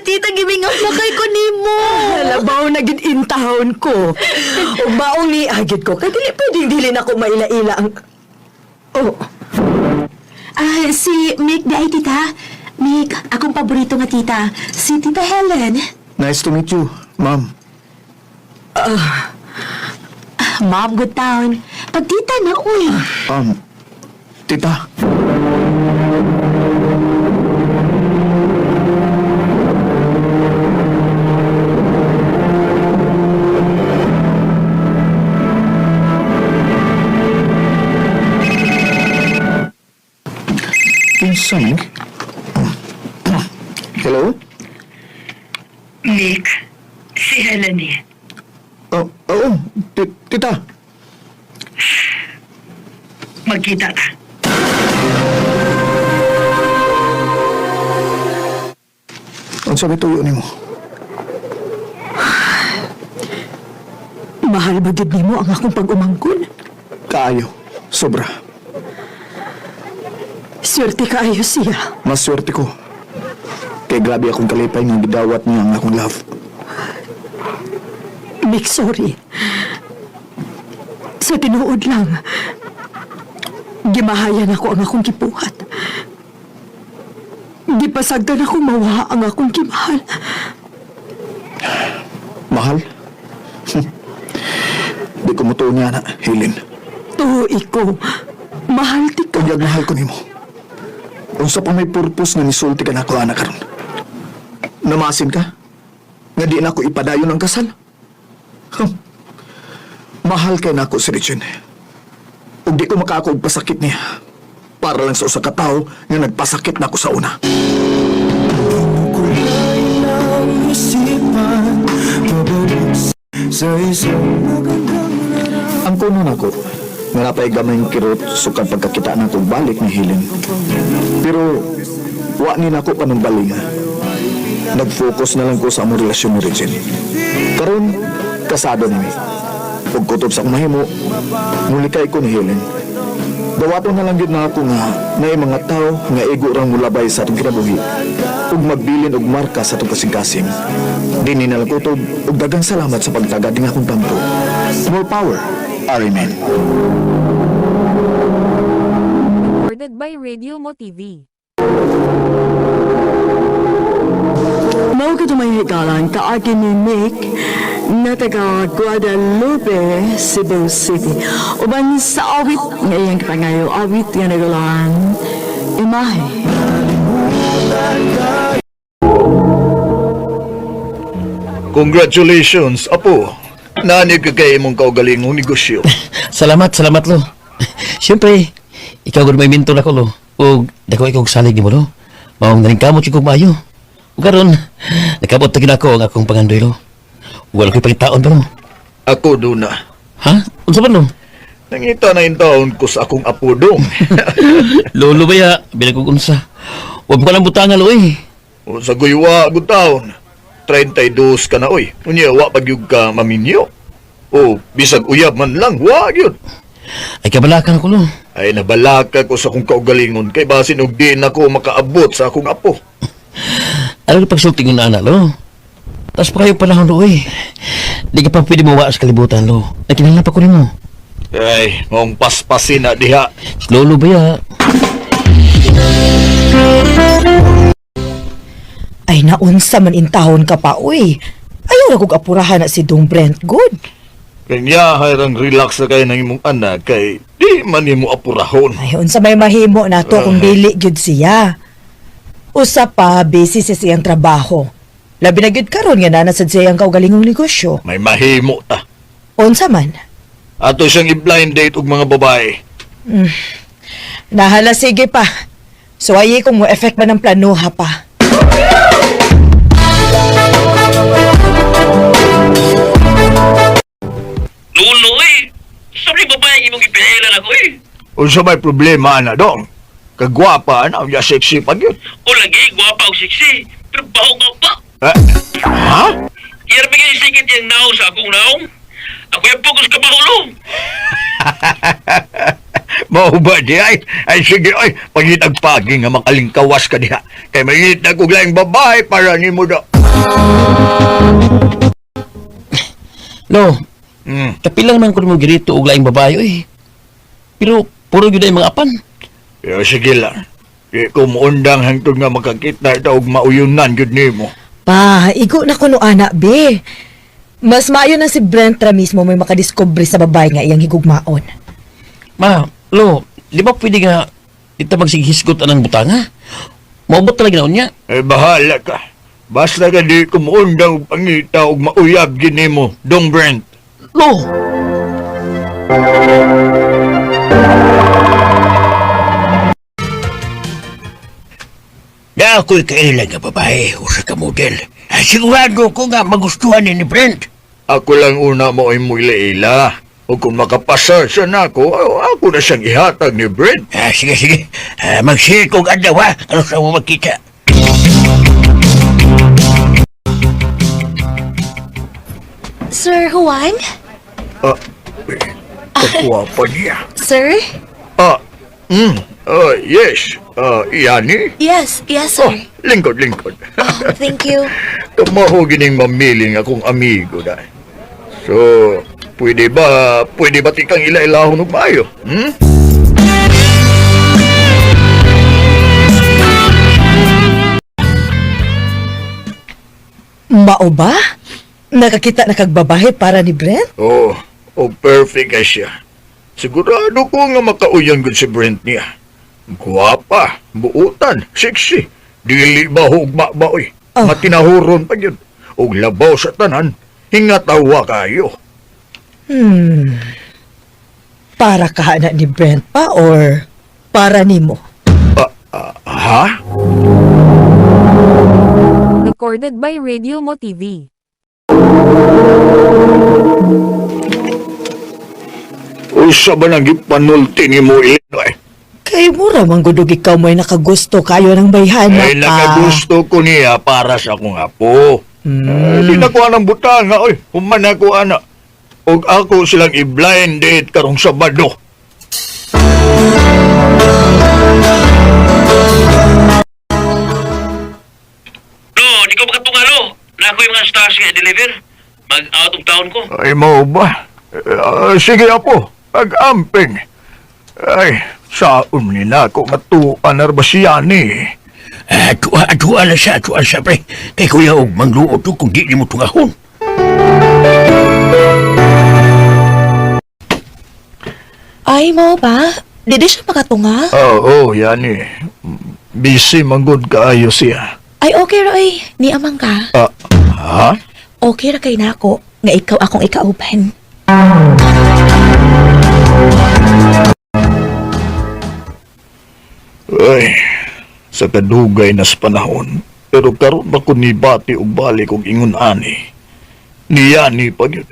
Tita, gimingaw na kay ko nimo. Labaw na gid intahon ko. Ug maong ni agid ko kay dili pwedeng dili na ko maila-ila ang Oh, Ah, si Mick di ay tita. Mick, akong paborito nga tita. Si Tita Helen. Nice to meet you, ma'am. Ah, Mom, good town. Pag tita na, uy. Tita. Kinsa man? Hello? Nick, si Helen eh. Oh, oo, tita. Magkita ta. Unsa may tuyo nimo? Mahal ba gid nimo ang akong pag-umangkon? Kaayo. Sobra. Swerte kaayo siya. Mas swerte ko. Kay grabe akong kalipay nga gidawat niya ang akong love. Mick, sorry. Sa tinuod lang, gimahayan ako ang akong gibuhat. Gipasagdan ako mawa ang akong gimahal. Mahal? Di ko mutuo niya na, Helen. Tuo ko, mahal ti ka. Unyag mahal ko nimo. Unsa pa may purpose nga nisulti ka nako ana karon? Namasin ka? Nga di na ako ipadayon ang kasal? Huh. Mahal kay nako si Regine. Ug di ko makaako og pasakit niya. Para lang sa usa ka tawo nga nagpasakit nako sa una. Ang kuno nako, nga napay gamay kirot sukad pagkakita nako balik ni Helen. Pero wa ni nako panumbalinga. Nag-focus na lang ko sa among relasyon ni Regine. Karon, kasado na mi. Ug kutob sa akong mahimo, mulikay ko ni Helen. Dawaton na lang gyud na ako nga naay mga tao nga igo rang mulabay sa atong kinabuhi ug magbilin og marka sa atong kasing-kasing. Dinhi na lang kutob ug daghang salamat sa pagtagad ning akong tampo. More power, Arimen. Recorded by Radio Mo TV. Mao ka may higalan kaagi ni Nick na taga Guadalupe, Cebu City. Uban sa awit nga iyang pangayo, awit nga nagalan, imahe. Congratulations, apo. Nanig ka kay imong kaugalingong negosyo. Salamat, salamat lo. Siyempre, ikaw gud may mentor ako lo. Ug dako ikaw og salig nimo lo. Maong naning kamot jud kog maayo. Ug karon, nakabot ta gid ako ang akong pangandoy lo. Ug wala ko'y pangitaon pa lo. Ako duna. Ha? Unsa man lo? Nangita na taon ko sa akong apo dong. Lolo ba ya? Bilag kog unsa. Wa pa lang butangan lo eh. O sa guywa gud taon. 32 ka na oy. Unya wa pa gyud ka maminyo. O bisag uyab man lang wa gyud. Ay kabalakan ko lo. Ay nabalaka ko sa akong kaugalingon kay basin og di na ko makaabot sa akong apo. Ano pagsulti ko na ana lo? Tapos pa kayo panahon lo eh. Di ka pa pwede mawa sa kalibutan lo. Nagkinahanglan pa ko nimo. Ay, maong paspasin na diha. Lolo ba ya? Ay naunsa man intahon ka pa, uy. Ayaw ra kog apurahan na si Dong Brent good. Kanya hayrang relax na kayo ng imong anak kay di man nimo apurahon. Ay unsa may mahimo nato kung dili gyud siya. Usa pa busy sa siyang trabaho. Labi na gyud karon nga naa sad siya ang kaugalingong negosyo. May mahimo ta. Unsa man? Ato siyang i-blind date og mga babae. Nahala sige pa. So ay kung mo effect ba ng planoha pa. Nuno eh. Sabi babae imong ipihailan ako eh. Unsa may problema ana dong? Kagwapa ana, unya sexy pa gyud. O lagi, gwapa og sexy. Pero baho ka pa. Eh, ha? Iyar bigay sikit yung naong sa akong naong. Ako yung focus ka bahulo. Mao ba di ay? Ay sige ay, pangitagpagi nga makalingkawas ka diha. Kay mangitag og laing babae para nimo do. Lo, kapilang man ko nimo girito og laing babae oy. Pero puro gyud ay mga apan. Pero sige lang. Di ko muundang hangtod nga makakita ita og mauyunan gyud nimo. Pa, igo na kuno ana be. Mas maayo na si Brent ra mismo may makadiskubre sa babae nga iyang higugmaon. Ma, lo, di ba pwede nga ita magsighisgot anang butanga? Maubot talaga na niya. Eh bahala ka. Basta ka di ko muundang og pangita og mauyab gyud nimo, Dong Brent. Lo, Na ako'y kailan nga babae, usa ka model. Ah, sigurado ko nga magustuhan ni Brent. Ako lang una mo ay ila. O kung makapasar siya nako, ako na siyang ihatag ni Brent. Ah, sige, sige. Ah, mag-share kong adlaw ha. Ano sa mo magkita? Sir Juan? Ah, eh, kagwapa niya. Sir? Ah, yes. Ah, yani? Yes, yes, Oh, sir. lingkod, lingkod. Oh, thank you. Kamaho gining mamiling akong amigo dahil. So, pwede ba tikang ila-ilahon og maayo? Hmm? Mao ba? Nakakita na kag babae para ni Brent? Oh, oh perfect kay siya. Sigurado ko nga makauyan gud si Brent niya. Guwapa, buutan, sexy. Dili ba hugma ba oy? Oh. Matinahuron pa gyud. Og labaw sa tanan, hingatawa kayo. Para ka na ni Brent pa or para nimo? Ah, ah, ha? Recorded by Radio Mo TV. Usa ba nang gipanulti ni mo Illinois? Kay mura man gudog ikaw mo'y nakagusto kayo ng bayhana Eh, pa. nakagusto ko niya para sa akong apo. Eh, di na ko anang butanga, oy. Human na ko ana. Og ako silang i-blind date karong Sabado. lo, di ko makatunga lo. Na ako yung mga stars nga i-deliver. Mag out of town ko. Ay, mao ba? Eh, sige, apo. Pag-amping. Ay, saon ni na ako matuan na ba siya ni? Ah, tuwa, tuwa na siya, tuwa siya, pre. Kay kuya og mangluot to kung di nimo tungahon. Ay, mao ba? Dili siya makatunga? Oo, oh, yani. Busy manggod kaayo siya. Ay, okay ra oy. Ni amang ka. Ah, ha? Okay ra kay nako nga ikaw akong ikauban. Ay, sa kadugay nas panahon, pero karon ba ko ni bati og balik og ingon ani. Niyani pa gyud.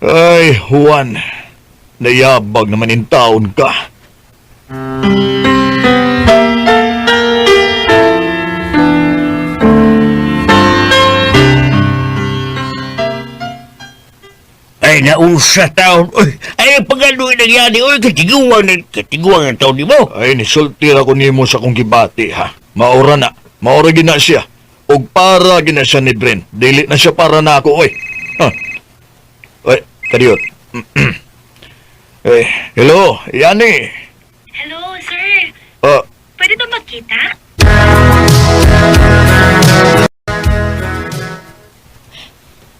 Ay, Juan, nayabag naman in taon ka. Ay, naunsa taon. Uy, ay, ang pagaloy nangyari. Uy, katiguan, katiguan ang taon ni mo. Ay, nisulti ra ko nimo sa akong gibati ha. Maura na, maura gina siya. Og para gina siya ni Brent. Dili na siya para na ako, oy. Ha. Oy, kadiyot. Eh, hello, Yani. Hello, sir. Ah, Pwede Pwede ba magkita?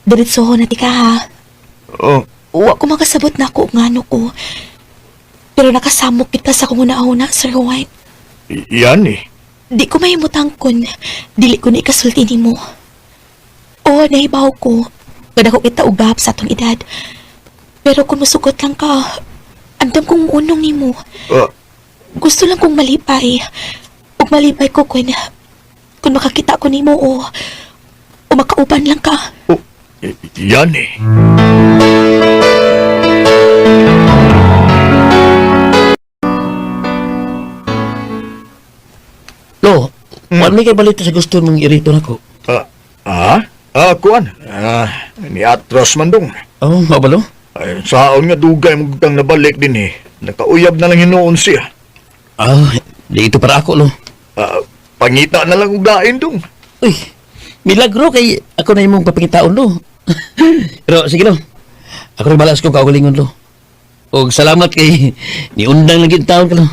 Diretsoho na ti ka ha. Oh, Wa ko makasabot na ako ngano ko. Pero nakasamok kita sa kung una-una, Sir Juan. Yani. Di ko mahimutang kun dili ko na ikasulti nimo. Oo, nahibaw ko. Kada ko kita ugap sa atong edad. Pero kung musugot lang ka, andam kong muunong nimo. Ah, Gusto lang kong malipay. Ug malipay ko kun makakita ko nimo o makauban lang ka. Oh, Yani. Lo, mm. May kay balita sa gusto mong irito nako. Ah, ah? Ah, kuan. Ah, ni atras man dong. Oh, mabalo? Ay, saon nga dugay mo kang nabalik din eh. Nakauyab na lang hinuon siya. Ah, di ito para ako, lo. Ah, pangita na lang og dain dong. Uy, milagro kay ako na imong papakitaon, lo. Pero sige, lo. Ako rin balas ko kaugalingon, lo. Og salamat kay niundang lang gid taon ka, lo.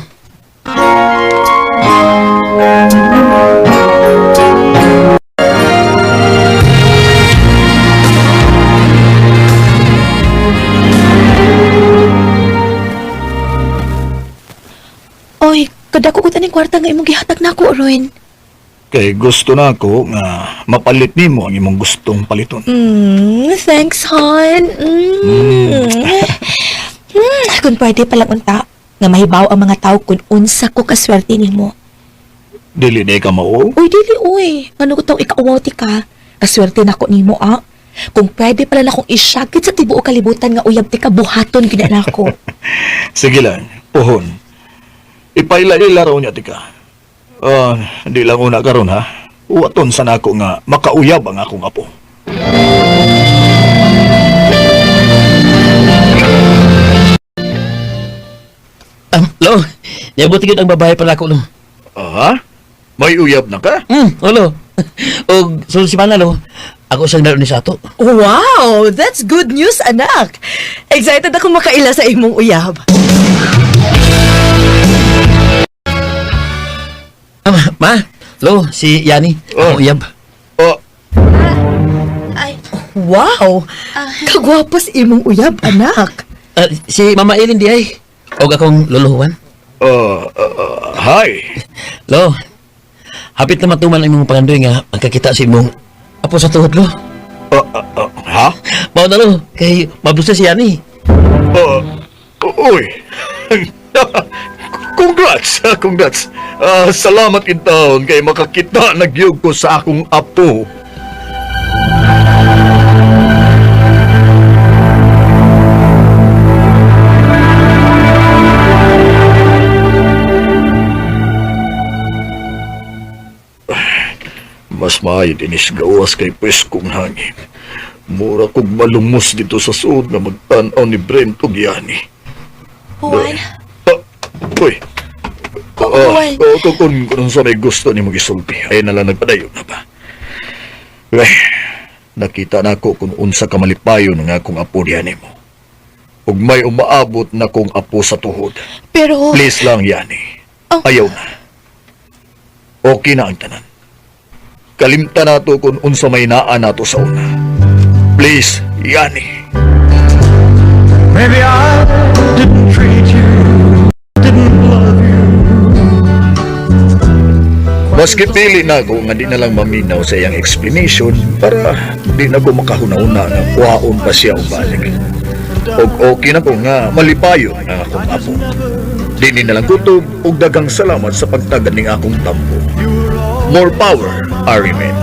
Oy, kada ko aning kwarta nga imong gihatag nako, Roen. Kay gusto na ako nga mapalit nimo ang imong gustong paliton. Thanks, hon. Kung pwede palang unta, nga mahibaw ang mga tao kung unsa ko kaswerte nimo. Dili na ka mao. Uy, dili, uy. Ano ko tong ikauwaw ti ka? Kaswerte nako nimo, ah. Kung pwede pala na akong isyagit sa tibuok kalibutan nga uyab ti ka buhaton gid na ako. Sige lang, puhon. Ipaila-ila raw niya tika. Ah, di lang una karon ha. Uwaton sa nako nga makauyab ang akong apo. Ah, lo, niabot gid ang babae para ako, lo. Ah? May uyab na ka? Lo. Og sulod si Mana, lo. Ako sang naroon ni Sato. Wow! That's good news, anak! Excited ako makaila sa imong uyab. Ah, ma, lo, si Yani, Oh. ako uyab. Oh, Ay, Wow! Kagwapo sa imong uyab, anak. Ah, si Mama Elin di ay. Og akong lolohuan. Hi. Lo, hapit na matuman ang imong pangandoy nga magkakita sa imong apo sa tuhod, lo. Ha? Mao na, lo, kay mablusa si Yani. Uy. Congrats, congrats. Ah, salamat in taon kay makakita nagyug ko sa akong apo. Mas maayo dinis gawas kay pweskong hangin. Mura kog malumos dito sa suod nga magtan-aw ni Brent og Yani. Juan, Ah, uy. Juan. Oh, kung sa may gusto ni mo gisulti, ay na lang nagpadayon na ba. Uy, nakita na ako kung unsa ka malipayon ng akong apo diyan mo. Ug may umaabot na kong apo sa tuhod. Pero Please lang, Yani. Oh. Ayaw na. Okay na ang tanan. Kalimta na to kung unsa may naa nato sa una. Please, Yani. Maybe I didn't treat you, didn't love you. Maski pili na ako nga di na lang maminaw sa iyang explanation para di na ko makahuna-una nga kuhaon pa siya og balik. Og okay na ko nga malipayon ang akong apo. Dini na lang kutob og daghang salamat sa pagtagad ning akong tampo. More power, Arimen.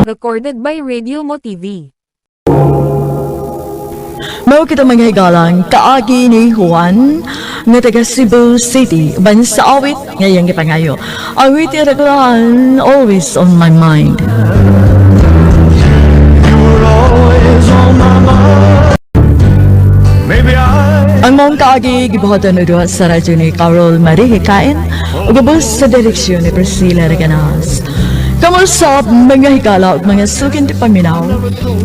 Recorded by Radio Mo TV. Mao kita mga higalang kaagi ni Juan nga taga Cebu City uban sa awit ngayong gipangayo. Awit iraglaan always on my mind. Always on my mind. Maybe I Ang maong kaagi gibuhatan og duha sa radyo ni Carol Marie Hikain ug ubos sa direksyon ni Priscilla Reganas. Kamusap mga higala ug mga sukin ti paminaw.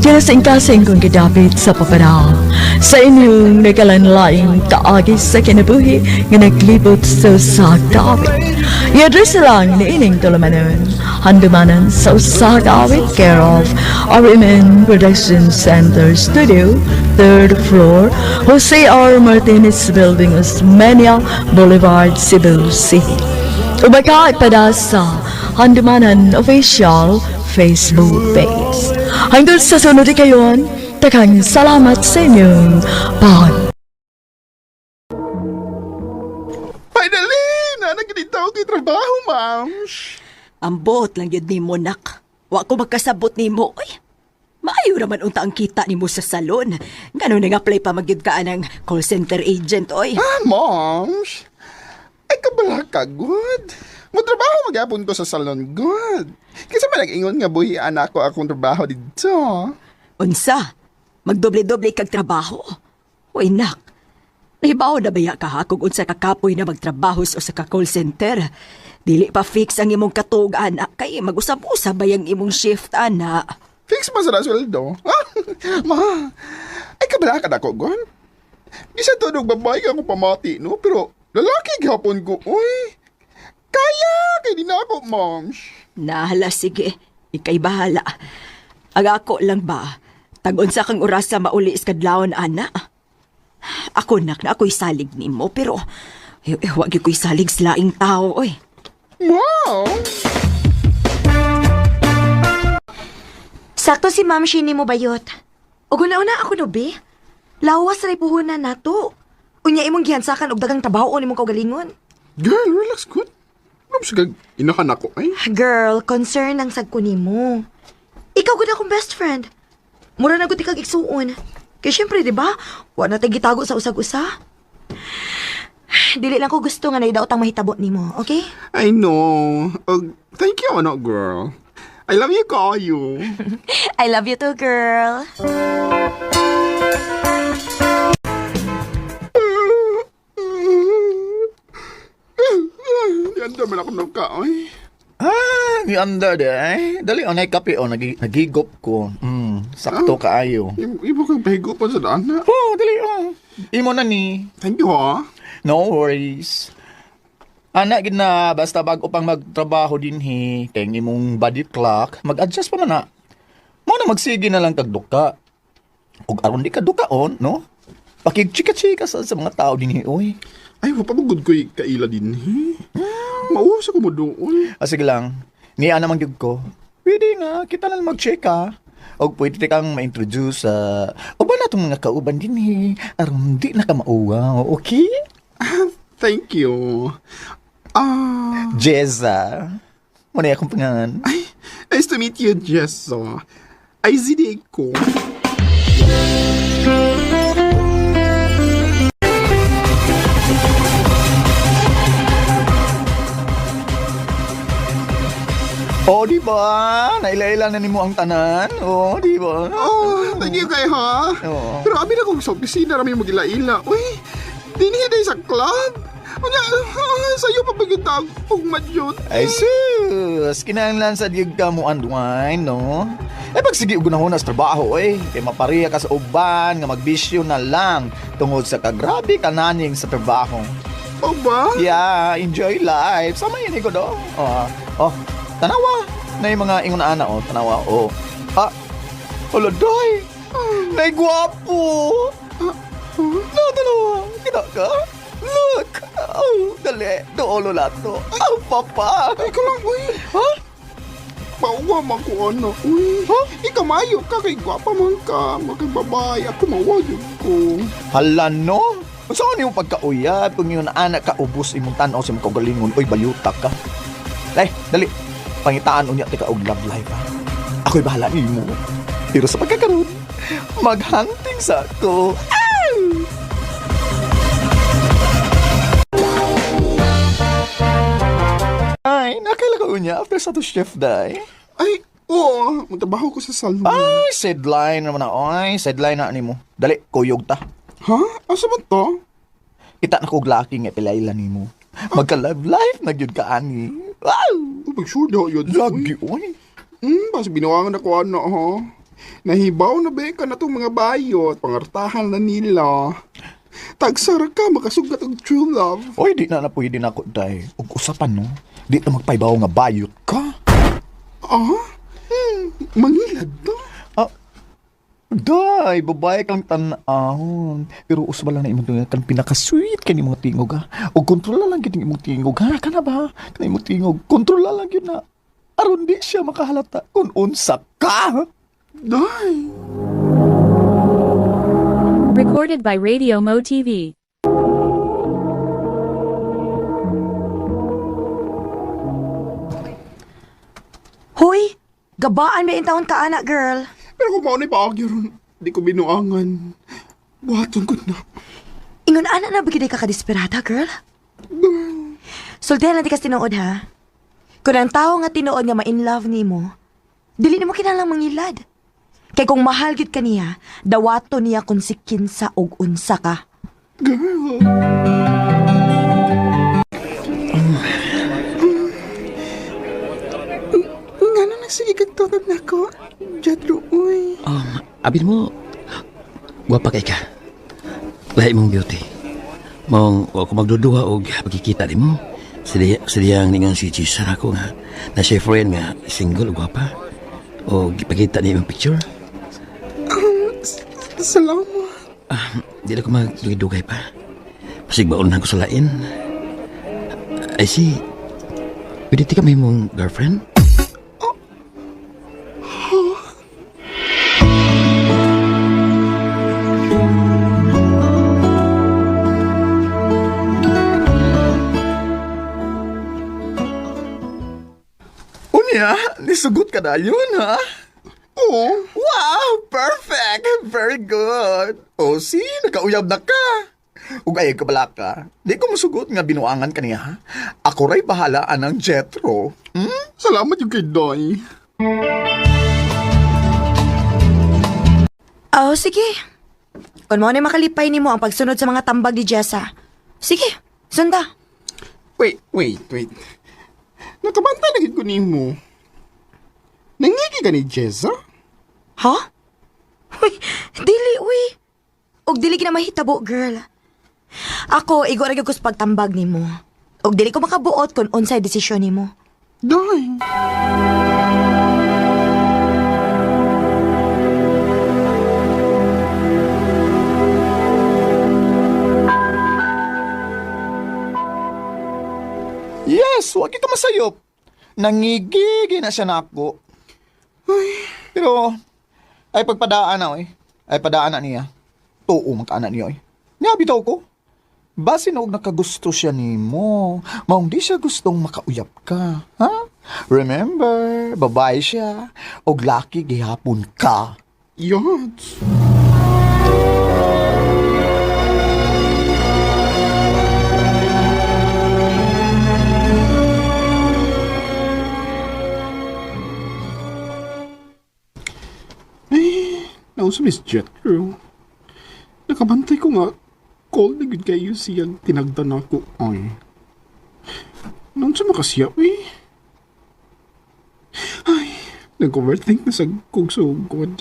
Kinasing-kasing kong gidapit sa papanahon. Sa inyong nagalanlaing kaagi sa kinabuhi nga naglibot sa usa ka awit. I-address lang ni ining tulumanon. Handumanan sa usa ka awit, care of RMN Production Center Studio, 3rd floor, Jose R. Martinez Building, Osmeña Boulevard, Cebu City. Ubaka pada sa Handumanan Official Facebook page. Hanggang sa sunod kayon, takang salamat sa inyong pag Finally! Nanagilita ako kay trabaho, ma'am. Ang buot lang yun nimo, nak. Wa ko magkasabot nimo. Uy, maayo raman unta ang kita nimo sa salon. Ngano nang apply pa magyud ka ng call center agent, oy. Ah, moms. Ay, kabala ka, good. Mo trabaho magyapon ko sa salon, good. Kasi man nag-ingon nga buhi anak ko akong trabaho dito. Unsa? Magdoble-doble kag trabaho. Uy, nak. Nahibaw na baya ka ha kung unsa ka kapoy na magtrabaho sa usa ka call center. Dili pa fix ang imong katug, anak. Kay mag-usab-usab ba yung imong shift, anak? Fix man sa na sweldo. Ah, ma, ay kabala ka na ko, gon. Bisa to og babae ka akong pamati, no? Pero lalaki gihapon ko, uy. Kaya, kay di na ako, moms. Nahala, sige. Ika'y bahala. Ang ako lang ba? Tag-unsa kang orasa mauli iskadlawon, ana? Ako, nak, na ako'y salig nimo, pero eh, eh, wag ko'y salig sa laing tao, oy. Mom! Sakto si Ma'am Shini mo bayot. Ug una-una ako no be. Lawas ray puhunan nato. Unya imong gihansakan og dagang trabaho nimong kaugalingon. Girl, relax, good. Ano sa inahan ako, ay? Girl, concern ang sad ko nimo. Ikaw gud akong best friend. Mura na gud ikag igsuon. Kay syempre, di ba? Wa na tay gitago sa usag-usa. Dili lang ko gusto nga naidaot ang mahitabo nimo, okay? I know. Thank you, ano, girl. I love you, call you. I love you too, girl. Yan man ako nagka, ay. Ah, ni anda de eh. Dali onay kape o nagigop ko. Sakto kaayo. Ibo kang pahigupan sa daan na. Oh, dali oh. Imo na ni. Thank you, ha. No worries. Ana gid na basta bago pang magtrabaho dinhi kay ang imong body clock, mag-adjust pa man na. Mo na magsige na lang kag duka. Ug aron di ka dukaon, no? Pakigchika-chika sa mga tao dinhi oy. Ay, wapamugod ko'y kaila din, he. Mauwas ako mo doon. Ah, sige lang. Niya naman gyud ko. Pwede nga, kita na lang mag-check ha. Og pwede kang ma-introduce sa uban na itong mga kauban din eh. Aron di na ka mauwaw, okay? Thank you. Ah, Jeza. Muna akong pangalan. Ay, nice to meet you, Jesso. Ay, zidi ko. Oh, di ba? Naila-ila na nimo ang tanan. Oh, di ba? Oh, thank you kay ha. Oo. Pero abi na kong sa opisina rami mag-ila-ila. Uy, dinhi day sa club. Unya, sa'yo pa ba kita og madyot? Ay sus, kinahanglan sa diyag ka mo unwind, no? Eh pag sige og gunahon sa trabaho, eh, kay mapareha ka sa uban nga magbisyo na lang tungod sa kagrabe kananing sa trabaho. O ba? Yeah, enjoy life. Sama yun ko do. Oh, oh, tanawa. Na yung mga ingon ana, oh, tanawa, oh. Ah, hala, day. Nay gwapo. No, tanawa. Kita ka? Look. Oh, dali. Doolo lato. Oh, papa. Ay, ko lang, uy. Ha? Pauwa man ko, ano. Uy, Huh? ikaw maayo ka, kay gwapa man ka. Magkababay, ako mawayog ko. Hala, no? Unsa man imong pagkauyab kung yun anak ka ubos imong tan-aw sa imong kaugalingon, oy bayuta ka. Dai, dali. Pangitaan unya tika og love life ha. Ako'y bahala nimo. Pero sa pagkakaroon, maghunting sa ako. Ay, nakaila ka unya after sa to shift day. Ay, oo, magtrabaho ko sa salon. Ay, sideline naman na. Ay, sideline na nimo. Dali, kuyog ta. Ha? Asa man to? Kita na kog laki nga pilayla nimo. Magka-love life na gyud ka ani. Wow! Pag sure daw yun. Lagi, oy. Basta binuangan ako ano, ha? Nahibaw na ba ka na itong mga bayot, pangartahan na nila. Tagsara ka, makasugat og true love. Oy, di na na pwede na ako, day. Ug usapan, no? Di na magpaibaw nga bayot ka. Ah? Mangilad na. Ah, day, babae kang tan-awon. Pero usba lang na imong tingog, kan pinaka-sweet kani imong tingog, ha? O kontrola lang gyud imong tingog, ha? Kana ba? Kana imong tingog, kontrola lang gyud na. Aron di siya makahalata kung unsa ka. Day. Recorded by Radio Mo TV. Hoy, gabaan ba taon ka ana, girl? Pero kung maunay paagyo ron, di ko binuangan. Buhaton ko na. Ingon ana na ba gid ka kadesperada, girl? Sultihan lang di kas tinuod ha. Kung ang tao nga tinuod nga ma-in love nimo, dili nimo kinahanglang mangilad. Kay kung mahal gid ka niya, dawato niya kung si kinsa og unsa ka. Girl. Nga na nagsige kag tutod na ko, Jadro, uy. Abin mo, gwapa kay ka. Lahi mong beauty. Mong, wa ko magduduha og pagkikita nimo. Siya, siyang ningon si Cesar ako nga na siya friend nga single ug gwapa. O gipakita niya imong picture. Salamat. Ah, di na ko magdugay-dugay pa. Pasig baon na ko sa lain. I see. Pwede ti kami mong girlfriend? Unya, nisugot ka na yun, ha? Oo. Wow! Perfect! Very good! O, see, nakauyab na ka. Ug ay kabala ka. Di ko musugot nga binuangan ka niya, ha? Ako ray bahala anang Jetro. Hmm? Salamat yung kay Doy. Oh, sige. Kung mo na makalipay nimo ang pagsunod sa mga tambag ni Jessa. Sige, sunda. Wait, wait, wait. Nakabantay na gid ko nimo. Nangigi ka ni Jessa? Ha? Uy, dili, uy. Og dili gina mahitabo, girl. Ako, igo ra gyud ko sa pagtambag nimo. Og dili ko makabuot kung unsay desisyon nimo. Doy. Yes, wag ka masayop. Nangigigi na siya nako. Pero, ay pagpadaan na, oy. Ay padaan na niya. Tuo man kaana niya, oy. Niya bitaw ko. Basin og nakagusto siya nimo. Maong di siya gustong makauyap ka. Ha? Remember, babae siya. Og laki gihapon ka. Yads. Eh, nausa Miss Jetro. Nakabantay ko nga, cold na good kayo siyang tinagdan ako ay. Noon sa makasiya, eh. Ay, nag-overthink na sa kong sugod.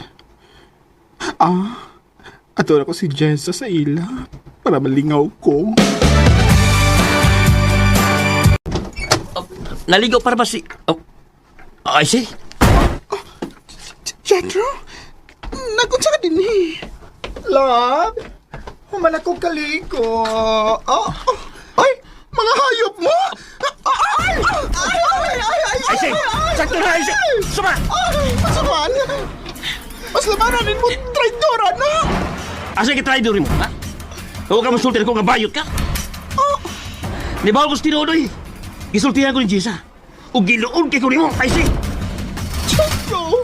Ah, ato na ko si Jessa sa ila para malingaw ko. Naligo para ba si... Oh, I see. Jetro, nagunsa ka din eh. Love, human ako kaliko. Oh, oh, ay, Mga hayop mo! ay, ay, ay, ay, ay, I see! Sakto na, I see! Suma! Ay, masuman! Mas labanan din mo, traidora na! Asa ka try mo, ha? Huwag ka masulti ko nga bayot ka. Oh! Nibaw ko sa tinuod, oy. Gisultihan ko ni Jessa. O giluon kay ko nimo, I see! Jetro!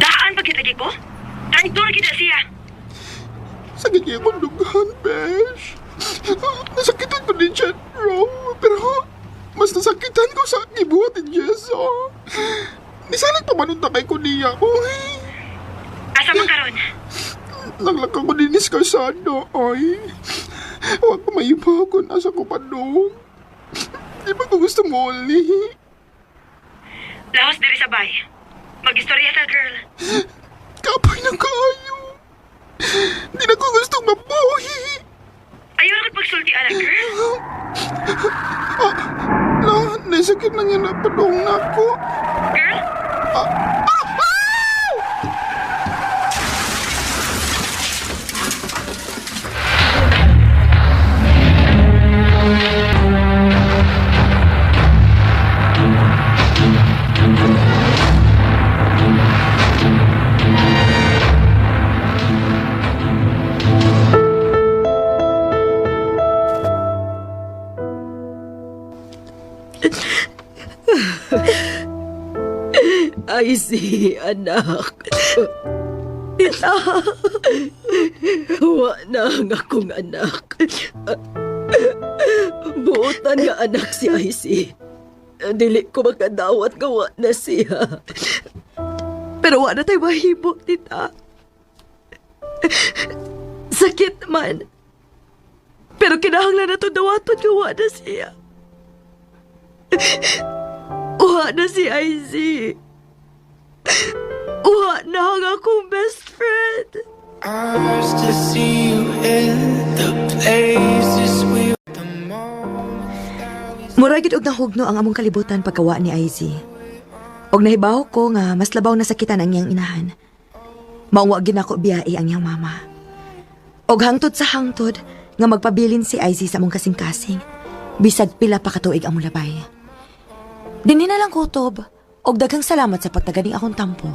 Daan pa kita ko? Traitor kita siya. Sakit niya akong dughan, besh. Nasakitan ko ni Jetro, pero... Mas nasakitan ko sa gibuhat ni Jessa. Nisalag pa man kay ko niya. Uy. Asa man karon? Naglaka ko din is kalsada, ay. Huwag ko maiba kung nasa ko pa doon. Di ba ko gusto mo uli? Lahos diri sa bay. Magistorya ta, girl. Kapoy na kayo. Di na ko gustong mabuhi. Ayaw na pagsulti ana, girl. Ah, la, nasakit na nga na padong na ako. Girl? Ah, ah, ah! Ay, si anak. Tita, wa na ang akong anak. Buotan nga anak si IC. Dili ko makadawat nga wa na siya. Pero wa na tayo mahimo, tita. Sakit man. Pero kinahanglan na to dawaton nga wa na siya. Wa na si IC. Wa na ang akong best friend. To see you in the places we Mura gid og nahugno ang among kalibutan pagkawa ni IZ. Og nahibaw ko nga mas labaw na sakitan ang iyang inahan. Maong wa gid nako biyai ang iyang mama. Og hangtod sa hangtod nga magpabilin si IZ sa among kasing-kasing. Bisag pila pa katuig ang mulabay. Dinhi na lang kutob. Og daghang salamat sa pagtaganing akong tampo.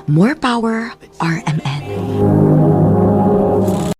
More power, RMN.